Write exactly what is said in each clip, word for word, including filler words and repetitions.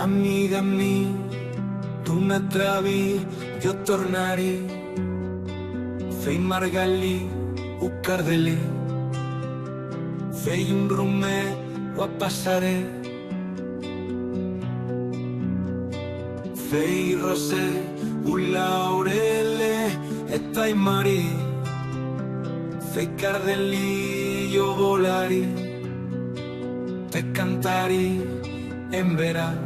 Amiga mi, tu n'atravi, yo tornari. Fei margalí, u cardelí. Fei un rumé, ua pasaré. Fei rosé, u laurelé, e taimari. Fei cardelí, yo volari. Te cantari en verán,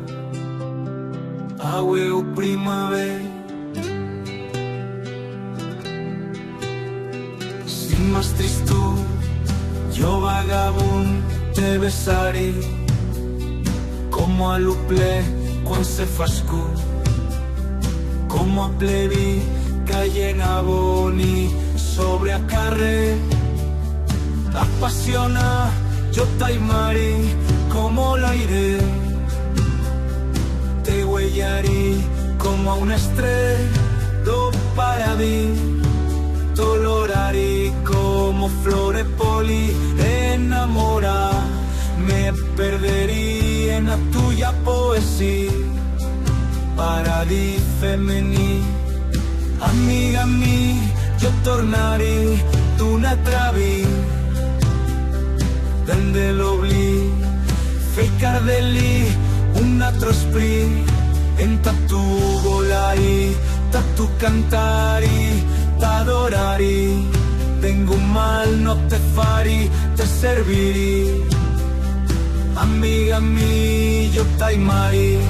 aueu primavera. Si m'has tristu, yo vagabund te besari, como a l'uple cuan se fa escur, como a plevi cayen aboni sobre a carrer. Apasionat, yo taimari como l'aire. Te uellari como a una estrella d'o paradís. T'olorari como flor e poli enamorá. Me perderí en a tuya poesía. Paradís femenil. Amiga mi, yo tornari, tu n'atravi. Dende l'oblí, fei cardelí, un atro esprit. Enta tu volari, ta tu cantari, t'adorari. Dengún mal no te fari, te servirí. Amiga mi, yo taimari.